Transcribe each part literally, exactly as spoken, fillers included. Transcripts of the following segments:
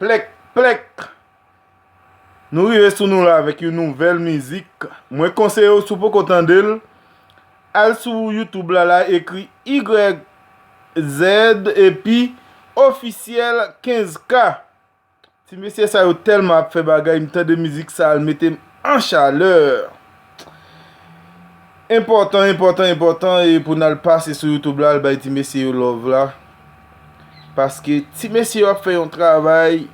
Plèk, plèk. Nou rive sou nou la avèk yon nouvèl mizik. Mwen konseye w, si w poko tande l, al sou YouTube la, la ekri Y Z epi ofisyèl kenz K. Ti mesye sa yo tèlman ap fè bagay, m tande mizik sa, l mete m an chalè. Enpòtan, enpòtan, enpòtan, e pou n al pase sou YouTube la, al bay ti mesye yo love la. Paske ti mesye yo ap fè yon travay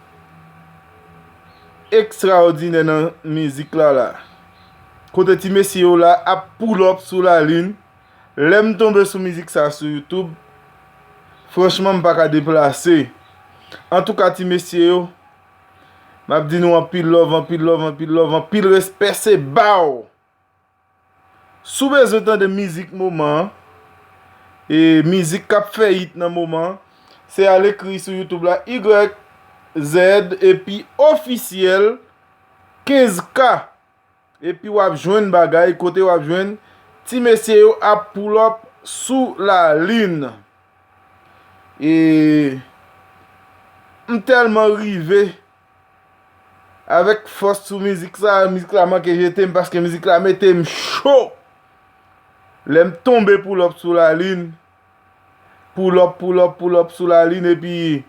ekstraòdinè nan mizik la la. Kote ti mesye yo la ap pull up sou lalin. Lè m tonbe sou mizik sa sou YouTube, franchman, m pa ka deplase. Antouka, ti mesye yo, m ap di nou anpil love, anpil love, anpil love, anpil respè, se ba w. Si w bezwen tande mizik moman an, e mizik k ap fè hit nan moman an, se al ekri sou YouTube la, Y Z epi ofisyèl kenz K. Epi w ap jwenn bagay, kote w ap jwenn ti mesye yo ap pull up sou lalin. E m tèlman rive avèk fòs sou mizik sa, mizik la manke jete m, paske mizik la mete m cho. Lè m tonbe pull up sou lalin, pull up, pull up, pull up sou lalin, epi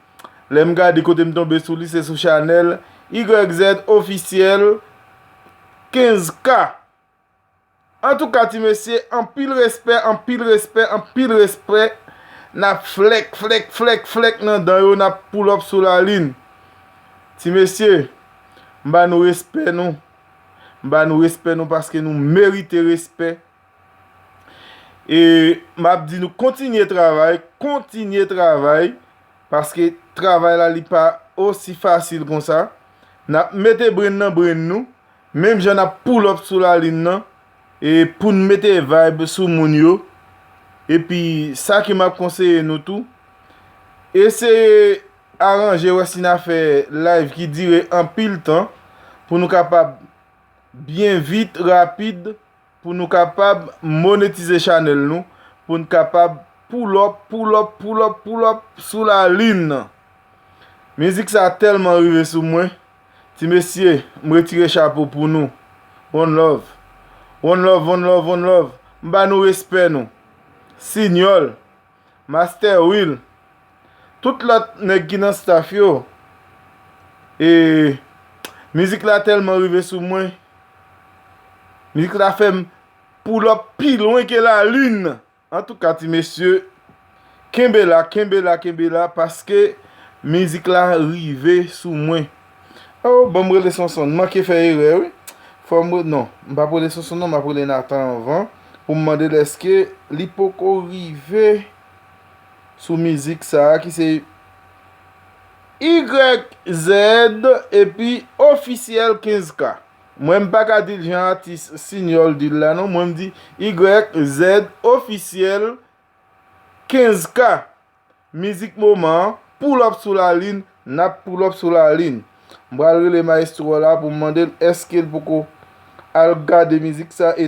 lè m gade kote m tonbe sou li, se sou chanèl Y Z ofisyèl kenz K. Antouka, ti mesye, anpil respè, anpil respè, anpil respè. N ap flèk, flèk, flèk, flèk nan dan yo, n ap pull up sou lalin. Ti mesye, m ba nou respè nou. M ba nou respè nou paske nou merite respè. E m ap di nou kontinye travay, kontinye travay, paske travay la li pa osi fasil konsa. N ap mete brenn nan brenn nou, menm jan n ap pull up sou lalin nan, e pou n mete vibe sou moun yo. Epi sa ke m ap konseye nou tou, eseye aranje wè si n a fè live ki dire anpil tan pou nou kapab byen vit, rapid, pou nou kapab monetize chanèl nou, pou n kapab pull up, pull up, pull up, pull up sou lalin nan. Mizik sa tèlman rive sou mwen. Ti mesye, m retire chapo pou nou. One love. One love, one love, one love. M ba nou respè nou. Sinyòl, Master Will, tout lòt nèg ki nan staff yo. E mizik la tèlman rive sou mwen. Mizik la fè m pull up pi lwen ke lalin. Antouka, ti mesye, kenbe la, kenbe la, kenbe la, paske mizik la rive sou mwen. Oh, ban m rele Sonson, m manke fè erè, wi. Fò m re-, non, m p ap rele Sonson, non, m ap rele Nathan anvan, pou m mande l èske li poko rive sou mizik sa a, ki se Y Z epi ofisyèl kenz K. Mwen, m pa ka di l jan atis Sinyòl di l la, non. Mwen, m di Y Z ofisyèl kenz K. Mizik moman an, pull up sou lalin, n ap pull up sou lalin. M pral rele maestro a la pou m mande l èske l poko al gade mizik sa e